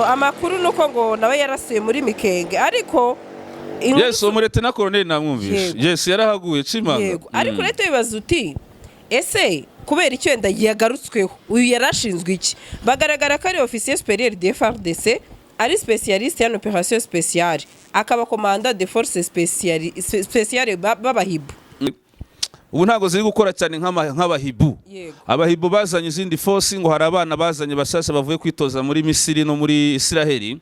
Amakuru ni uko ngo nawe yarasuye muri Mikenge, ariko Yes, uwo murete colonel namwumvishe. Yego. Yes, yarahaguye Cimanga. Yego, ariko uretse bibaza uti: "Ese kubera icyo wenda yagarutsweho, uyu yari ashinzwe iki?" Bagaragara ko ari officier supérieur de FARDC, ari spécialiste en opération spéciale, akaba commandant de force spéciale b'abahibu. Ubu ntabwo ziri gukora cyane nk'abahibu. Abahibu bazanye izindi force, ngo hari abana bazanye bashyashya bavuye kwitoza muri Misiri no muri Isiraheli.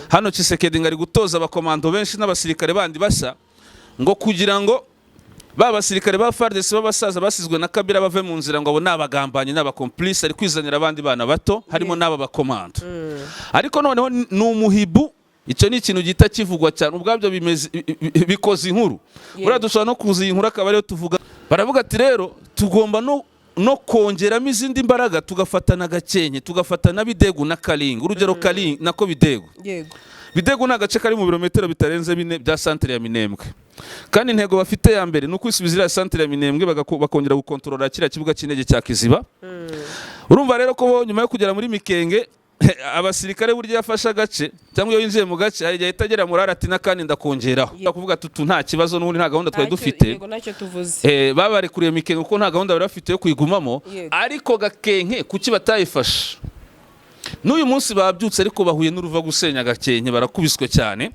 Hano Tshisekedi ngo ari gutoza abakomando benshi n'abasirikare bandi bashya, ngo kugira ngo ba basirikare ba FARDC b'abasaza basizwe na Kabila bave mu nzira, ngo abo ni abagambanyi n'aba complice. Ari kwizanira abandi bana bato, harimo n'aba bakomando. Ariko noneho ni umuhibu. Icyo ni ikintu gihita kivugwa cyane ubwabyo, bimeze bikoze inkuru. Buriya dushobora no kuza iyi nkuru akaba ariyo tuvuga. Baravuga ati: "Rero tugomba no kongeramo izindi mbaraga, tugafata na Gakenke, tugafata na Bidegu na Karinga." Urugero Karinga, nako Bidegu. Bidegu ni agace kari mu birometero bitarenze 4 bya santere ya Minembwe, kandi intego bafite ya mbere ni ukwisubiza iriya santere ya Minembwe, bakongera gukontorora kiriya kibuga cy'indege cya Kiziba. Urumva rero ko bo nyuma yo kugera muri Mikenge, abasirikare burya yafashe agace cyangwa iyo yinjiye mu gace, hari igihe ahita agera muri ati n'akandi ndakongeraho. Kuvuga ati: "Utu nta kibazo, n'ubundi nta gahunda twari dufite." Yego, ntacyo tuvuze. Babarekuriye Mikenge kuko nta gahunda bari bafite yo kuyigumamo. Ariko Gakenke kuki batayifashe? N'uyu munsi babyutse, ariko bahuye n'uruva gusenya. Gakenke barakubiswe cyane,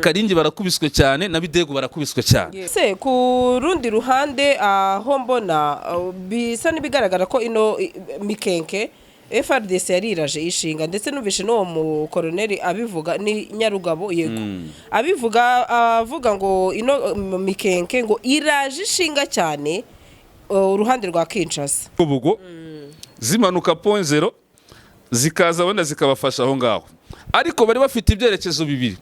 Karingi barakubiswe cyane, na Bidegu barakubiswe cyane. Se ku rundi ruhande, aho mbona bisa n'ibigaragara ko ino Mikenke FARDC yariraje ishinga, ndetse numvishe n'uwo mukoroneri abivuga, ni Nyarugabo, yego, abivuga, avuga ngo ino Mikenke ngo iraje ishinga cyane uruhande rwa Kinshasa. Ubugo zimanuka Point Zéro, zikaza wenda zikabafasha aho ngaho, ariko bari bafite ibyerekezo bibiri.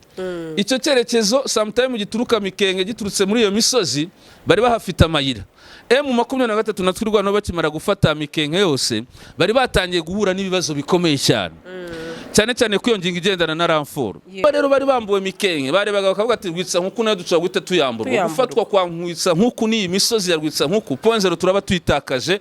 Icyo cyerekezo sometime gituruka Mikenge, giturutse muri iyo misozi, bari bahafite amayira. M23 na Twirwaneho bakimara gufata Mikenke yose, bari batangiye guhura n'ibibazo bikomeye cyane, cyane cyane ko iyo ngingo igendana na renfort. Rero bari bambuwe Mikenke, barebaga bakavuga ati: "Rwitsa nkuku nayo dushobora guhita tuyamburwa." Tuyamburwa. Gufatwa kwa Nkwitsa nkuku n'iyi misozi ya Rwitsa nkuku, Point Zéro turaba tuyitakaje.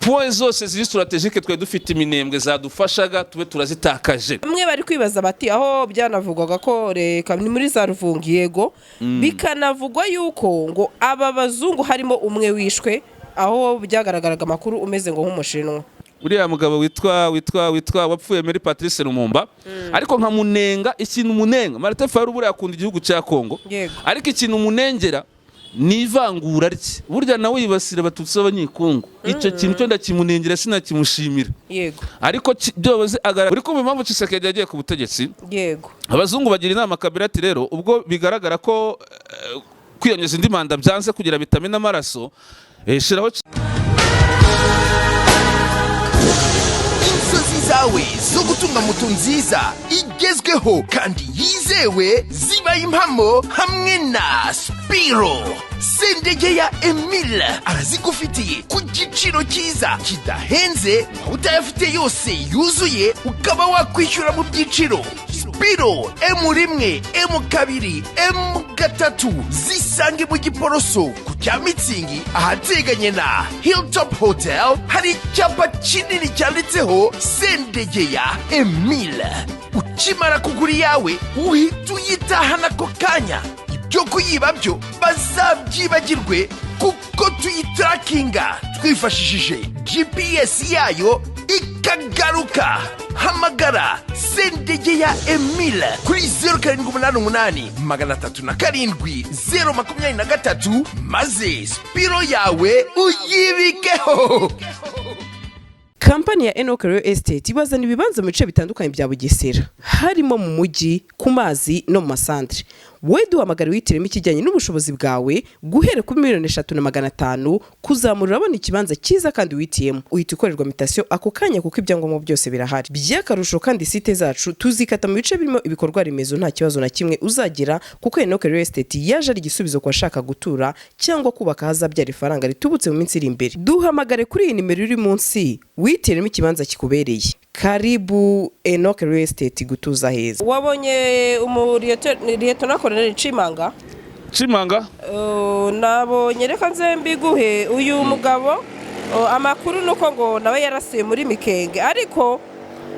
Point zose ziri stratégique twari dufite Iminembwe zadufashaga, tube turazitakaje. Bamwe bari kwibaza bati aho byanavugwaga ko reka ni muri za Ruvungi, yego, bikanavugwa yuko ngo aba bazungu harimo umwe wishwe, aho byagaragaraga amakuru umeze ngo nk'umushinwa. Uriya mugabo witwa wapfuye muri Patrice Lumumba, ariko nkamunenga ikintu munenga, Martin Fayulu buriya akunda igihugu cya Kongo. Ariko ikintu munengera ni ivangura rye. Burya nawe yibasira abatutsi b'abanyekongo. Icyo kintu cyo ndakimunengera, sinakimushimira. Ariko byoboze agaragara uri kumva impamvu Tshisekedi yagiye ku butegetsi. Abazungu bagira inama Kabila ati: "Rero ubwo bigaragara ko kwiyongeza indi manda byanze, kugira bitamena amaraso, shiraho Inzozi zawe zo gutunga moto nziza igezweho kandi yizewe zibaye impamo hamwe na Spiro. Sendege ya Emile arazigufitiye ku giciro cyiza kidahenze, waba utayafite yose yuzuye ukaba wakwishyura mu byiciro. Spiro M1, M2, M3 zisange mu Giporoso ku cya Mitsingi, ahateganye na Hilltop Hotel. Hari icyapa kinini cyanditseho Sendegeya Emile. Ukimara kugura iyawe uhita uyitahana ako kanya. Ibyo kuyiba byo bazabyibagirwe, kuko tuyitarakinga twifashishije GPS yayo ikagaruka. Hamagara Sendegeya Emile kuri 0788 307 023, maze Spiro yawe uyibikeho. Kampani ya Enoch Real Estate ibazana ibibanza mu bice bitandukanye bya Bugesera, harimo mu mujyi, ku mazi no mu masantere. Wowe duhamagara wihitiremo ikijyanye n'ubushobozi bwawe. Guhera kuri miliyoni 3 na 500 kuzamura, urabona ikibanza cyiza kandi wihitiyemo. Uhita ukorerwa mutation ako kanya kuko ibyangombwa byose birahari. By'akarusho kandi, site zacu tuzikata mu bice birimo ibikorwa remezo, nta kibazo na kimwe uzagira, kuko Enoch Real Estate yaje ari igisubizo ku bashaka gutura cyangwa kubaka ahazabyara ifaranga ritubutse mu minsi iri imbere. Duhamagare kuri iyi nimero iri munsi, wihitiremo ikibanza kikubereye. Karibu Enoch Real Estate, gutuza heza. Wabonye umuliyetona koloneli Cimanga? Cimanga. Nabonye, reka nze mbiguhe. Uyu mugabo, amakuru ni uko ngo nawe yarasuye muri Mikenge, ariko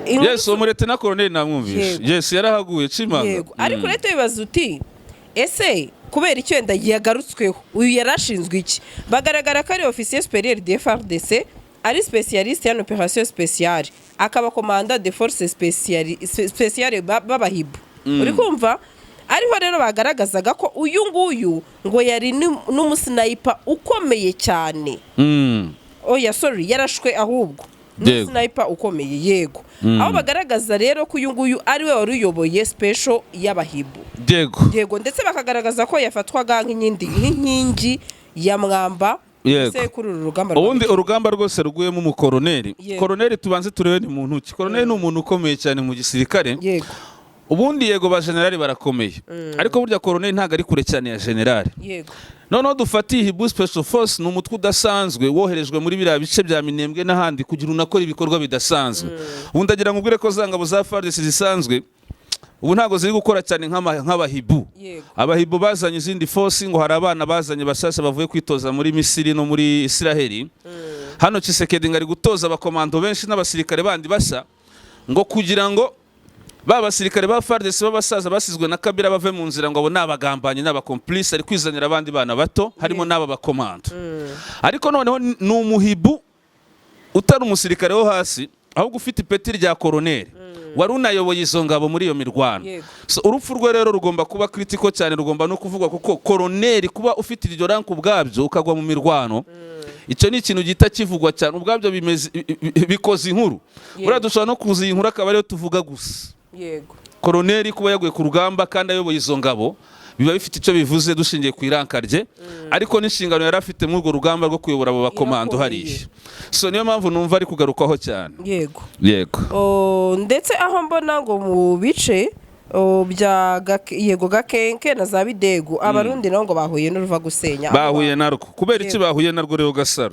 Yes, uwo murete koroneli namwumvishe. Yego. Yes, yarahaguye Cimanga. Yego, ariko urahita wibaza uti: ese kubera icyo wenda yagarutsweho, uyu yari ashinzwe iki? Bagaragara ko ari officier supérieur de FARDC, ari spécialiste en opération spéciale, akaba commandant de force spéciale b'abahibu. Uri kumva, ariho rero bagaragazaga ko uyu nguyu ngo yari n'umusniper ukomeye cyane. Oya, sorry, yarashwe ahubwo n'umusniper ukomeye. Yego, aho bagaragaza rero ko uyu nguyu ari we wari uyoboye special y'abahibu. Yego, ndetse bakagaragaza ko yafatwaga nk'inkingi ya mwamba ndetse kuri uru rugamba rwa Ubundi urugamba rwose ruguyemo umukoroneri, koroneri tubanze turebe ni muntu ki. Koroneri ni umuntu ukomeye cyane mu gisirikare. Ubundi yego, ba generali barakomeye, ariko burya koroneri ntabwo ari kure cyane ya generali. Noneho dufatiye Hibu Special Force, ni umutwe udasanzwe woherejwe muri biriya bice bya Minembwe n'ahandi kugira unakora ibikorwa bidasanzwe. Ubu ndagira ngo ubwire ko za ngabo za FARDC zisanzwe ubu ntabwo ziri gukora cyane nk'abahibu. Abahibu bazanye izindi force, ngo hari abana bazanye bashyashya bavuye kwitoza muri Misiri no muri Isiraheli. Hano Tshisekedi ngo ari gutoza abakomando benshi n'abasirikare bandi bashya, ngo kugira ngo ba basirikare ba FARDC b'abasaza basizwe na Kabila bave mu nzira, ngo abo ni abagambanyi n'abacomplice. Ari kwizanira abandi bana bato harimo n'aba bakomando. Ariko noneho ni umuhibu utari umusirikare wo hasi, ahubwo ufite ipeti rya koroneri, wari unayoboye izo ngabo muri iyo mirwano. So, urupfu rwe rero rugomba kuba critical cyane, rugomba no kuvugwa, kuko koroneri kuba ufite iryo rank ubwabyo ukagwa mu mirwano, icyo ni ikintu gihita kivugwa cyane ubwabyo, bimeze bikoze inkuru. Buriya dushobora no kuza iyi nkuru akaba ariyo tuvuga gusa. Koroneri kuba yaguye ku rugamba kandi ayoboye izo ngabo biba bifite icyo bivuze, dushingiye ku iranka rye, ariko n'inshingano yari afite muri urwo rugamba rwo kuyobora abo bakomando Irakomeye. hariya. So niyo mpamvu numva ari kugarukwaho cyane. Yego. O, ndetse aho mbona ngo mu bice bya yego, Gakenke na za Bidegu, Abarundi nabo ngo bahuye n'uruva gusenya. Bahuye narwo kubera iki? Bahuye narwo rero, Gasaro,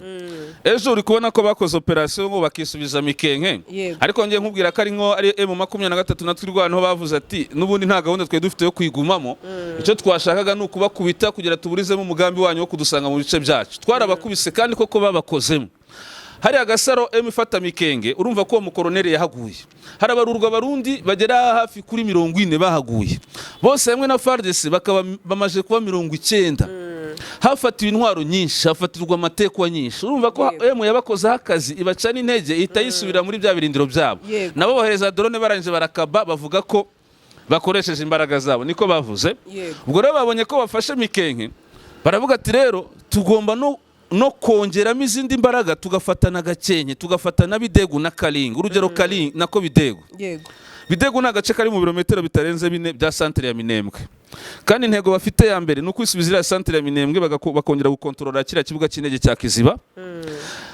ejo uri kubona ko bakoze operasiyo ngo bakisubiza Mikenke. Ariko ngiye nkubwira ko ari nko ari M23 na Twirwaneho bavuze ati: n'ubundi nta gahunda twari dufite yo kuyigumamo, icyo twashakaga ni ukubakubita kugira tuburizemo umugambi wanyu wo kudusanga mu bice byacu. Twarabakubise kandi koko babakozemo hariya. Gasaro, M ifata Mikenge, urumva ko uwo mukoroneri yahaguye, harabarurwa Abarundi bagera hafi kuri 40 bahaguye bose hamwe na FARDC, bakaba bamaze kuba 90. Hafatiwe intwaro nyinshi, hafatirwa amatekwa nyinshi. Urumva ko M yabakozeho akazi, ibaca n'intege, ihita yisubira muri bya birindiro byabo. Nabo bohereza drone, barangije barakaba, bavuga ko bakoresheje imbaraga zabo, niko bavuze. Ubwo rero babonye ko bafashe Mikenke, baravuga ati: rero tugomba no kongeramo izindi mbaraga, tugafata na Gakenke, tugafata na Bidegu na Karinga. Urugero Karinga, nako Bidegu. Bidegu ni agace kari mu birometero bitarenze 4 bya santere ya Minembwe, kandi intego bafite ya mbere ni ukwisubiza iriya santere ya Minembwe, bakongera gukontorora kiriya kibuga cy'indege cya Kiziba.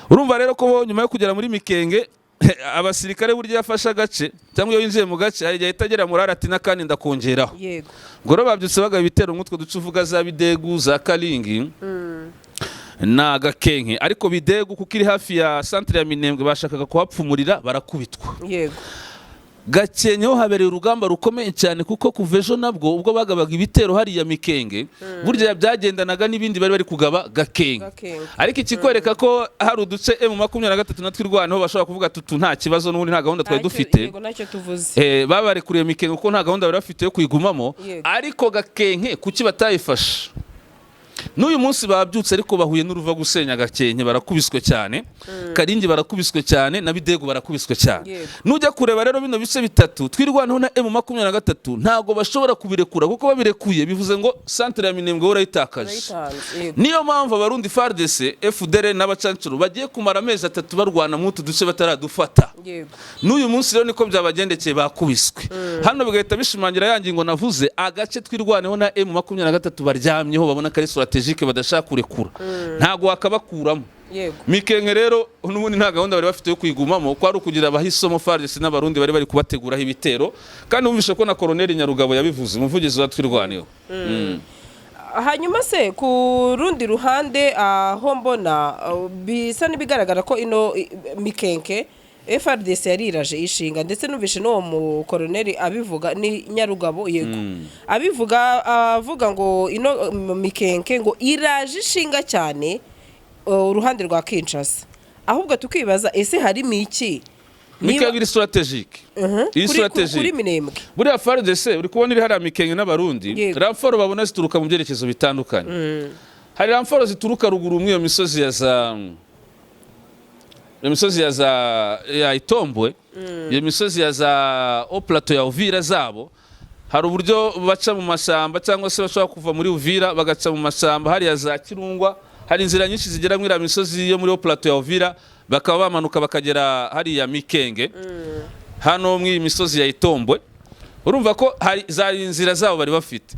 Urumva rero ko bo nyuma yo kugera muri Mikenge, abasirikare burya yafashe agace cyangwa iyo yinjiye mu gace, hari igihe ahita agera muri ati n'akandi ndakongeraho. Ubwo rero babyutse bagaba ibitero nk'utwo duce uvuga, za Bidegu, za Karingi na Gakenke. Ariko Bidegu kuko iri hafi ya santere ya Minembwe, bashakaga kuhapfumurira, barakubitwa. Gakenke ho habereye urugamba rukomeye cyane, kuko kuva ejo nabwo ubwo bagabaga ibitero hariya Mikenge, burya byagendanaga n'ibindi bari bari kugaba Gakenke. Gakenke. Ariko ikikwereka ko hari uduce M23 na Twirwaneho bashobora kuvuga tutu nta kibazo, n'ubundi nta gahunda twari dufite. Yego, ntacyo tuvuze. Babarekuriye Mikenge kuko nta gahunda bari bafite yo kuyigumamo. Ariko Gakenke kuki batayifashe? N'uyu munsi babyutse, ariko bahuye n'uruva gusenya. Gakenke barakubiswe cyane, Karingi barakubiswe cyane, na Bidegu barakubiswe cyane. Nujya kureba rero bino bice bitatu, Twirwaneho na M23 ntabwo bashobora kubirekura, kuko babirekuye bivuze ngo santere ya Minembwe urayitakaje. Urayitanze, yego. Niyo mpamvu Abarundi, FARDC, FDLR n'abacancuro bagiye kumara amezi 3 barwana muri utu duce bataradufata. N'uyu munsi rero niko byabagendekeye, bakubiswe hano, bigahita bishimangira ya ngingo navuze: agace Twirwaneho na M23 baryamyeho, babona ko ari stratégique, badashaka kurekura, ntabwo wakabakuramo. Mikenke rero n'ubundi nta gahunda bari bafite yo kuyigumamo, ko ari ukugira abahisomo FARDC n'Abarundi bari bari kubateguraho ibitero. Kandi wumvishe ko na Colonel Nyarugabo yabivuze, umuvugizi wa Twirwaneho. Hanyuma se ku rundi ruhande, aho mbona bisa n'ibigaragara ko ino Mikenke FARDC yariraje ishinga, ndetse numvishe n'uwo mukoroneri abivuga, ni Nyarugabo, yego, abivuga, avuga ngo ino Mikenke ngo iraje ishinga cyane uruhande rwa Kinshasa. Ahubwo tukibaza: ese harimo iki? Mikenge iri stratégique, iri stratégique. Kuri Minembwe. Buriya FARDC uri kubona iri hariya Mikenge n'Abarundi, renfort babona zituruka mu byerekezo bitandukanye. Hari renfort zituruka ruguru muri iyo misozi ya za, iyo misozi ya za ya Itombwe, iyo misozi ya za haut plateau ya Uvira zabo. Hari uburyo baca mu mashyamba, cyangwa se bashobora kuva muri Uvira bagaca mu mashyamba hariya za Kirungwa. Hari inzira nyinshi zigera muri iriya misozi yo muri haut plateau ya Uvira, bakaba bamanuka bakagera hariya Mikenge, hano muri iyi misozi ya Itombwe. Urumva ko hari zari inzira zabo bari bafite.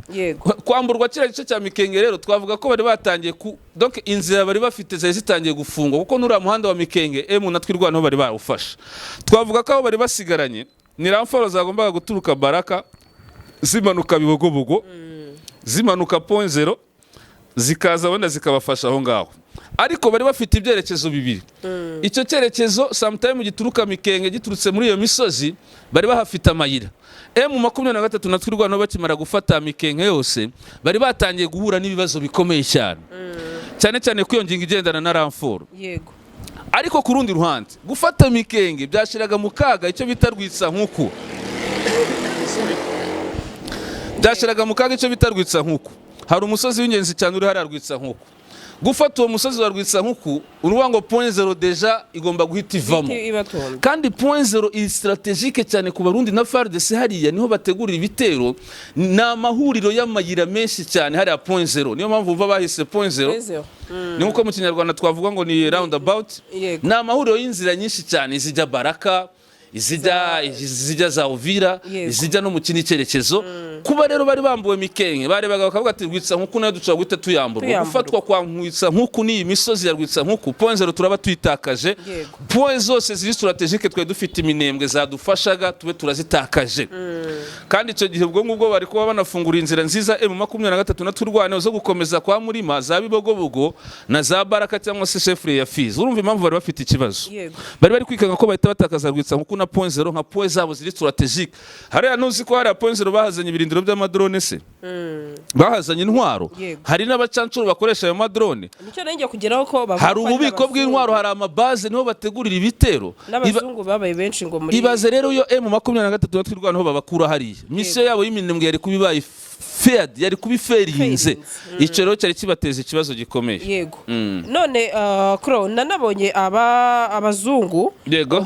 Kwamburwa kiriya gice cya Mikenge rero, twavuga ko bari batangiye ku, donc inzira bari bafite zari zitangiye gufungwa, kuko n'uriya muhanda wa Mikenge emu na Twirwaneho bari bawufashe. Twavuga ko aho bari basigaranye ni renfort zagombaga guturuka Baraka, zimanuka Bibogobogo, zimanuka Point Zéro, zikaza wenda zikabafasha aho ngaho. Ariko bari bafite ibyerekezo bibiri. Icyo cyerekezo sometime gituruka Mikenge, giturutse muri iyo misozi, bari bahafite amayira. M23 na Twirwaneho bakimara gufata Mikenge yose, bari batangiye guhura n'ibibazo bikomeye cyane, cyane cyane ko iyo ngingo igendana na renfort. Ariko ku rundi ruhande, gufata Mikenge byashyiraga mu kaga icyo bita Rwitsankuku, byashyiraga mu kaga icyo bita Rwitsankuku. Hari umusozi w'ingenzi cyane uri hariya Rwitsankuku. Gufata uwo musozi wa Rwitsankuku, uruvuga ngo Point Zéro déjà igomba guhita ivamo. Ibatonda. Kandi Point Zéro iri stratégique cyane ku Barundi na FARDC. Hariya niho bategurira ibitero, ni amahuriro y'amayira menshi cyane hariya Point Zéro. Niyo mpamvu bumva bahise Point Zéro. Point Zéro. Ni nkuko mu Kinyarwanda twavuga ngo ni roundabout. Ni amahuriro y'inzira nyinshi cyane, izijya Baraka, izijya za Uvira, izijya no mu kindi cyerekezo. Kuba rero bari bambuwe Mikenke, barebaga bakavuga ati Rwitsankuku nayo dushobora guhita tuyamburwa. Tuyamburwa. Gufatwa kwa Rwitsankuku n'iyi misozi ya Rwitsankuku, Point Zéro turaba tuyitakaje. Point zose ziri stratégique twari dufite, Iminembwe zadufashaga, tube turazitakaje. Kandi icyo gihe ubwo ngubwo bari kuba banafungura inzira nziza M23 na Twirwaneho zo gukomeza kwa Murima, za Bibogobogo na za Baraka, cyangwa se chefferie ya Fizi. Urumva impamvu bari bafite ikibazo? Bari kwikanga ko bahita batakaza Rwitsankuku na Point Zéro nka point zabo ziri stratégique hariya. Ntuzi ko hariya Point Zéro bahazanye ibirindiro by'amadrone se, bahazanye intwaro? Hari n'abacancuro bakoresha ayo madrone. Nicyo nanjye kugeraho ko bavuga Hari ko ari ububiko n'abazungu. bw'intwaro, hari amabaze, niho bategurira ibitero. N'abazungu babaye benshi ngo muri Ibaze rero iyo M23 na Twirwaneho babakura hariya, mission yabo y'Iminembwe yari kuba ibaye failed, yari kuba ifailinze. Failinze. Icyo rero cyari kibateza ikibazo gikomeye. None Kro, nanabonye aba abazungu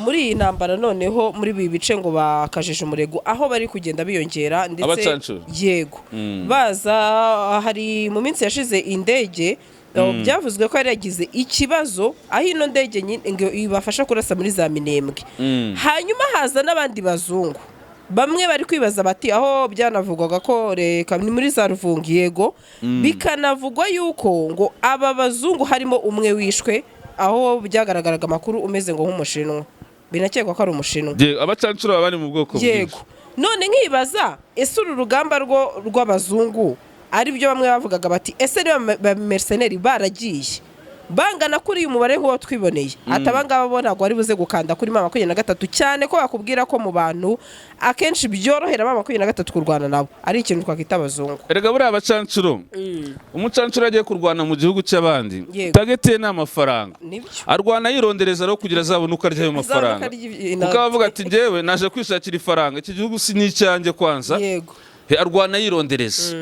muri iyi ntambara, noneho muri ibi bice ngo bakajije umurego, aho bari kugenda biyongera ndetse Abacancuro. Yego, baza. Hari mu minsi yashize indege byavuzwe ko yari yagize ikibazo, aho ino ndege nyine ngo ibafasha kurasa muri za Minembwe. Hanyuma haza n'abandi bazungu, bamwe bari kwibaza bati aho byanavugwaga ko reka ni muri za Ruvungi. Yego, bikanavugwa yuko ngo aba bazungu harimo umwe wishwe, aho byagaragaraga amakuru umeze ngo nk'Umushinwa, binakekwa ko ari Umushinwa. Yego, abacancuro baba bari mu bwoko bwinshi. Yego, none nkibaza, ese uru rugamba rwo rw'abazungu, ari byo bamwe bavugaga bati ese niba ba mercenaires baragiye bangana kuri uyu mubare nk'uwo twiboneye, ati abangaba bo ntabwo bari buze gukanda kuri M23, cyane ko bakubwira ko mu bantu akenshi byorohera M23 kurwana nabo ari ikintu twakwita abazungu? Erega buriya abacancuro, umucancuro agiye kurwana mu gihugu cy'abandi, target ye ni amafaranga. Nibyo. Arwana yirondereza rero kugira azabone uko arya ayo Azabone uko mafaranga, arya inoti. kuko abavuga ati njyewe naje kwishakira ifaranga, iki gihugu si n'icyanjye kwanza. Arwana yirondereza.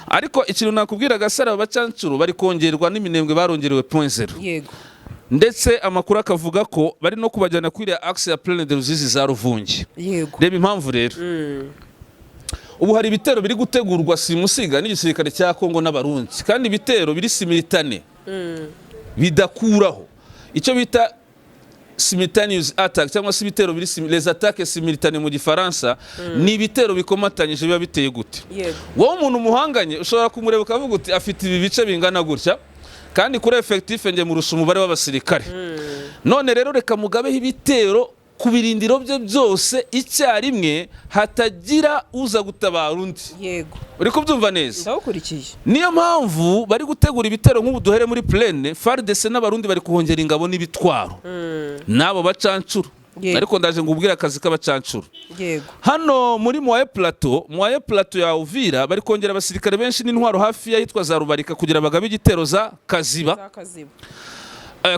Ariko ikintu nakubwira, Gasara, aba bacancuro bari kongerwa n'Iminembwe, barongerewe Point Zéro. Ndetse amakuru akavuga ko bari no kubajyana kuri iriya axe ya Plaine de Ruzizi, za Ruvungi. Reba impamvu rero, ubu hari ibitero biri gutegurwa simusiga n'igisirikare cya Kongo n'Abarundi, kandi ibitero biri simultané, bidakuraho, icyo bita simultaneous attack, cyangwa se ibitero biri les attaques simultanées mu Gifaransa, ni ibitero bikomatanyije. Biba biteye gute? Wowe umuntu muhanganye ushobora kumureba ukavuga uti afite ibi bice bingana gutya, kandi kuri effectif njye murusha umubare w'abasirikare. None rero reka mugabeho ibitero ku birindiro bye byose icyarimwe, hatagira uza gutabara undi. Uri kubyumva neza? Ndawukurikiye. Niyo mpamvu bari gutegura ibitero. Nk'ubu duhere muri plaine, FARDC n'Abarundi bari kuhongera ingabo n'ibitwaro n'abo bacancuro. Ariko ndaje ngo ubwire akazi k'abacancuro. Hano muri Moyen Plateau, Moyen Plateau ya Uvira, bari kongera abasirikare benshi n'intwaro hafi y'ahitwa za Rubarika kugira bagabe igitero za Kaziba. Za Kaziba.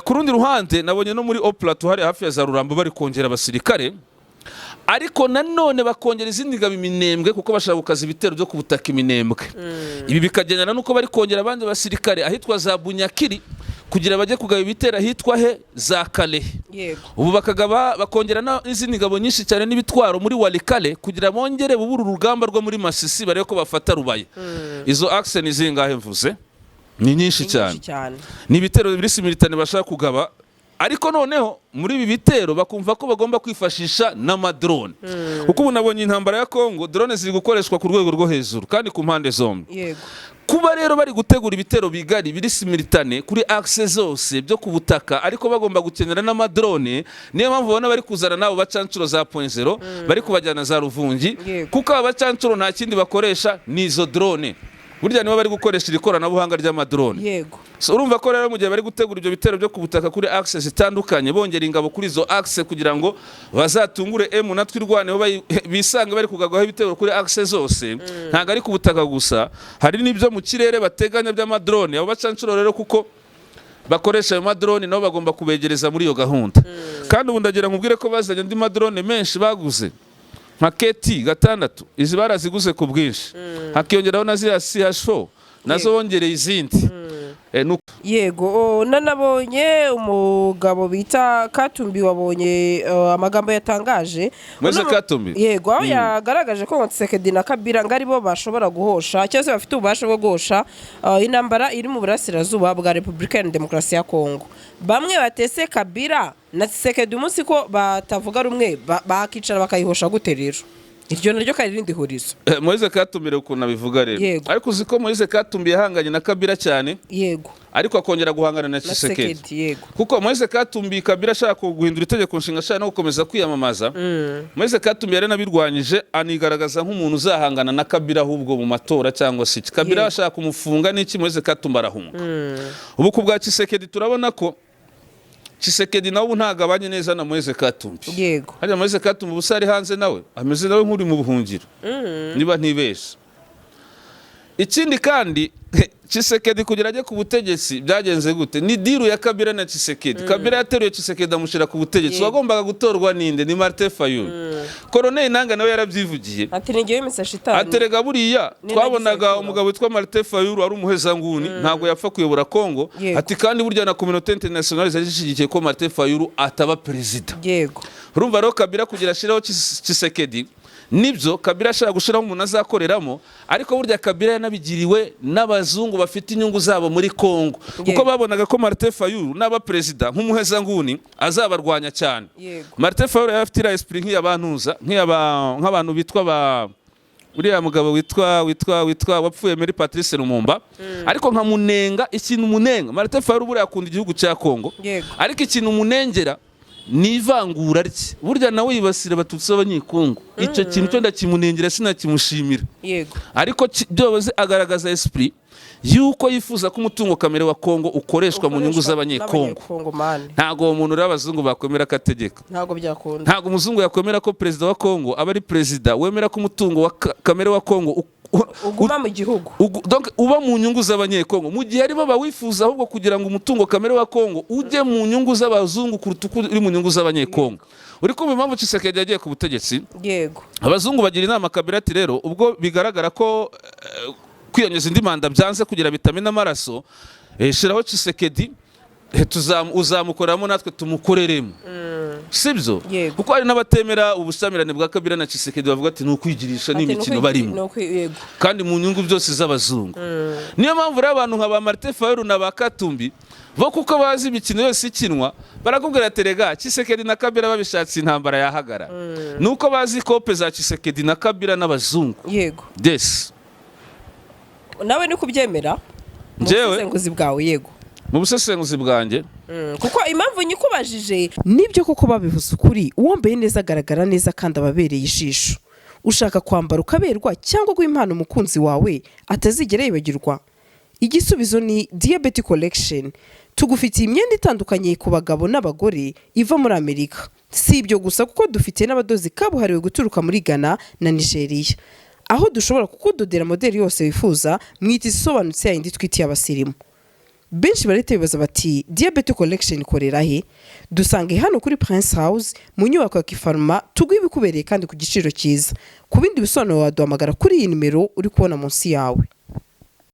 Ku rundi ruhande nabonye no muri Haut Plateau hari hafi ya za Rurambo bari kongera abasirikare. Ariko nanone bakongera izindi ngabo iminembwe, kuko bashaka gukaza ibitero byo ku butaka iminembwe. Ibi bikagendana n'uko bari kongera abandi basirikare ahitwa za Bunyakiri, kugira bajye kugaba ibitero ahitwa he, za Kalehe. Ubu bakagaba, bakongera n'izindi ngabo nyinshi cyane n'ibitwaro muri Walikale, kugira bongere bubure urugamba rwo muri Masisi, barebe ko bafata Rubaya. Izo axe ni zingahe mvuze? Ni nyinshi Ni cyane. nyinshi cyane. Ni ibitero biri simultané bashaka kugaba, ariko noneho muri ibi bitero bakumva ko bagomba kwifashisha n'amadrone, kuko ubu nabonye intambara ya Kongo, drone ziri gukoreshwa ku rwego rwo hejuru kandi ku mpande zombi. Kuba rero bari gutegura ibitero bigari biri simultané kuri axe zose byo ku butaka, ariko bagomba gukenera n'amadrone, niyo mpamvu ubona bari kuzana n'abo bacancuro za point zero, bari kubajyana za Ruvungi, kuko aba bacancuro nta kindi bakoresha, ni izo drone. Burya nibo bari gukoresha iri koranabuhanga ry'amadrone. So, urumva ko rero mu gihe bari gutegura ibyo bitero byo ku butaka kuri axe zitandukanye, bongera ingabo kuri izo axe kugira ngo bazatungure M na Twirwaneho, bisange bari kugagwaho ibitero kuri axe zose. Ntabwo ari ku butaka gusa, hari n'ibyo mu kirere bateganya by'amadrone. Abo bacancuro rero, kuko bakoresha ayo madrone, nabo bagomba kubegereza muri iyo gahunda. Kandi ubu ndagira nkubwire ko bazanye andi madrone menshi baguze, nka KT 6, izi baraziguze ku bwinshi, hakiyongeraho na ziriya CH4, nazo bongereye izindi. Yego, nanabonye umugabo bita Katumbi, wabonye amagambo yatangaje. Moise Katumbi? Yego, aho yagaragaje ko ngo Tshisekedi na Kabila ngo aribo bashobora guhosha, cyangwa se bafite ububasha bwo guhosha intambara iri mu burasirazuba bwa Repubulika ya Demokarasi ya Kongo. Bamwe batese Kabila na Tshisekedi umunsi ko batavuga rumwe, bakicara bakayihosha gute? Rero iryo naryo kari irindi hurizo. Moise Katumbi rero ukuntu abivuga rero, ariko uzi ko Moise Katumbi yahanganye na Kabila cyane, ariko akongera guhangana na na Tshisekedi. Tshisekedi, yego. Kuko Moise Katumbi, Kabila ashaka guhindura itegeko nshinga, ashaka no gukomeza kwiyamamaza, Moise Katumbi yaranabirwanyije, anigaragaza nk'umuntu uzahangana na Kabila ahubwo mu matora cyangwa se iki. Kabila ashaka kumufunga n'iki, Moise Katumbi arahunga. Ubu ku bwa Tshisekedi, turabona ko Tshisekedi nawe ubu ntabwo abanye neza na Moise Katumbi. Hariya Moise Katumbi ubusa ari hanze, nawe ameze nawe nk'uri mu buhungiro, niba ntibeshe. Ikindi kandi, Tshisekedi kugira ajye ku butegetsi byagenze gute? Ni deal ya Kabila na Tshisekedi. Kabila yateruye Tshisekedi amushyira ku butegetsi. Wagombaga gutorwa ninde? Ni Martin Fayulu. Colonel Nanga nawe yarabyivugiye. Ati ni ngewe misa shitani. Aterega buriya Ni twabonaga nagize umugabo witwa Martin Fayulu ari umuhezanguni, ntabwo yapfa kuyobora Kongo. Ati kandi burya na communauté internationale zari zishyigikiye ko Martin Fayulu ataba perezida. Urumva rero, Kabila kugira ashireho Tshisekedi, nibyo Kabila ashaka gushyiraho umuntu azakoreramo, ariko burya Kabila yanabigiriwe n'abazungu bafite inyungu zabo muri Kongo, kuko babonaga ko Martin Fayulu naba perezida, nk'umuhezanguni azabarwanya cyane. Martin Fayulu yari afite iriya esprit nk'iy'abantuza, nk'abantu bitwa ba uriya mugabo witwa wapfuye muri Patrice Lumumba. Ariko nkamunenga ikintu, munenga Martin Fayulu, buriya akunda igihugu cya Kongo, ariko ikintu munengera ni ivangura rye. Burya nawe yibasira Abatutsi b'Abanyekongo. Icyo kintu cyo ndakimunengera, sinakimushimira. Ariko byoboze agaragaza esprit yuko yifuza ko umutungo kamere wa Kongo ukoreshwa mu nyungu z'Abanyekongo. N'Abanyekongomani. Ntabwo uwo muntu rero abazungu bakwemera ko ategeka. Ntabwo byakunda. Ntabwo umuzungu yakwemera ko perezida wa Kongo aba ari perezida wemera ko umutungo wa kamere wa Kongo uguma mu gihugu. Donc uba mu nyungu z'Abanyekongo, mu gihe aribo bawifuza ahubwo kugira ngo umutungo kamere wa Kongo ujye mu nyungu z'abazungu kuruta uko uri mu nyungu z'Abanyekongo. Uri kumva impamvu Tshisekedi yagiye ku butegetsi? Yego. Abazungu bagira inama Kabila ati rero ubwo bigaragara ko kwiyongeza indi manda byanze, kugira bitamena amaraso, shiraho Tshisekedi, uzamukoreramo natwe tumukoreremo, sibyo? Yego. Kuko hari n'abatemera ubushyamirane bwa Kabila na Tshisekedi, bavuga ati ni ukwigirisha Ati, n'imikino barimo, yego. kandi mu nyungu byose z'abazungu. Niyo mpamvu rero abantu nka ba Martin Fayulu na ba Katumbi bo, kuko bazi imikino yose ikinwa, barakubwira ati rega Tshisekedi na Kabila babishatse intambara yahagarara, nuko bazi kope za Tshisekedi na Kabila n'abazungu. Yes. Nawe ni kubyemera mu Njyewe? busesenguzi bwawe, yego. Mu busesenguzi bwanjye. Kuko impamvu nyikubajije, nibyo koko babivuze ukuri, uwambaye neza agaragara neza kandi aba abereye ijisho. Ushaka kwambara ukaberwa cyangwa guha impano umukunzi wawe atazigera yibagirwa? Igisubizo ni Diyabeti Collection. Tugufitiye imyenda itandukanye ku bagabo n'abagore iva muri Amerika. Si ibyo gusa, kuko dufitiye n'abadozi kabuhariwe guturuka muri Ghana na Nigeria, aho dushobora kukudodera modeli yose wifuza mu iti isobanutse, yayindi twitiye abasirimu. Benshi barahita bibaza bati: "Diyabete Collection ikorera he?" Dusange hano kuri Prince House, mu nyubako ya Kifaruma, tuguhe ibikubereye kandi ku giciro cyiza. Ku bindi bisobanuro waduhamagara kuri iyi nimero uri kubona munsi yawe.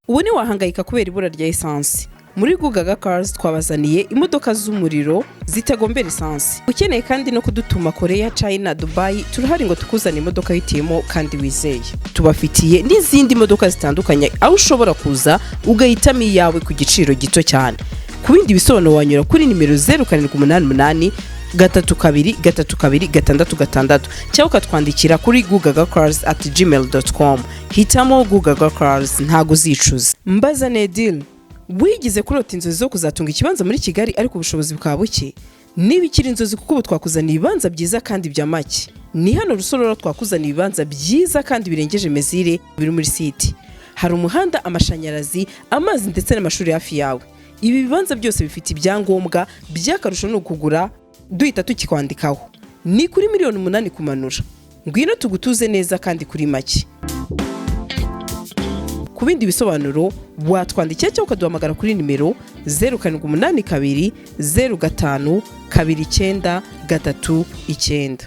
Ubu ntiwahangayika kubera ibura rya esansi. Muri Gugaga Cars twabazaniye imodoka z'umuriro zitagombera esansi. Ukeneye kandi no kudutuma Korea, China, Dubai, turahari ngo tukuzane imodoka wihitiyemo kandi wizeye. Tubafitiye n'izindi modoka zitandukanye, aho ushobora kuza ugahitamo iyawe ku giciro gito cyane. Ku bindi bisobanuro wanyura kuri nimero 0788 32 32 66 cyangwa ukatwandikira kuri gugagacars@gmail.com. Hitamo Gugaga Cars, ntago uzicuza. Mbaza Nedil: wigize kurota inzozi zo kuzatunga ikibanza muri Kigali ariko ubushobozi bukaba buke? Niba ikiri inzozi, kuko ubu twakuzaniye ibibanza byiza kandi bya make. Ni hano Rusororo, twakuzaniye ibibanza byiza kandi birengeje mesure, biri muri site. Hari umuhanda, amashanyarazi, amazi ndetse n'amashuri hafi yawe. Ibi bibanza byose bifite ibyangombwa. By'akarusho ni ukugura duhita tukikwandikaho. Ni kuri miliyoni 8 kumanura. Ngwino tugutuze neza kandi kuri make. Ku bindi bisobanuro watwandikira cyangwa ukaduhamagara kuri nimero 0782 05 29 39.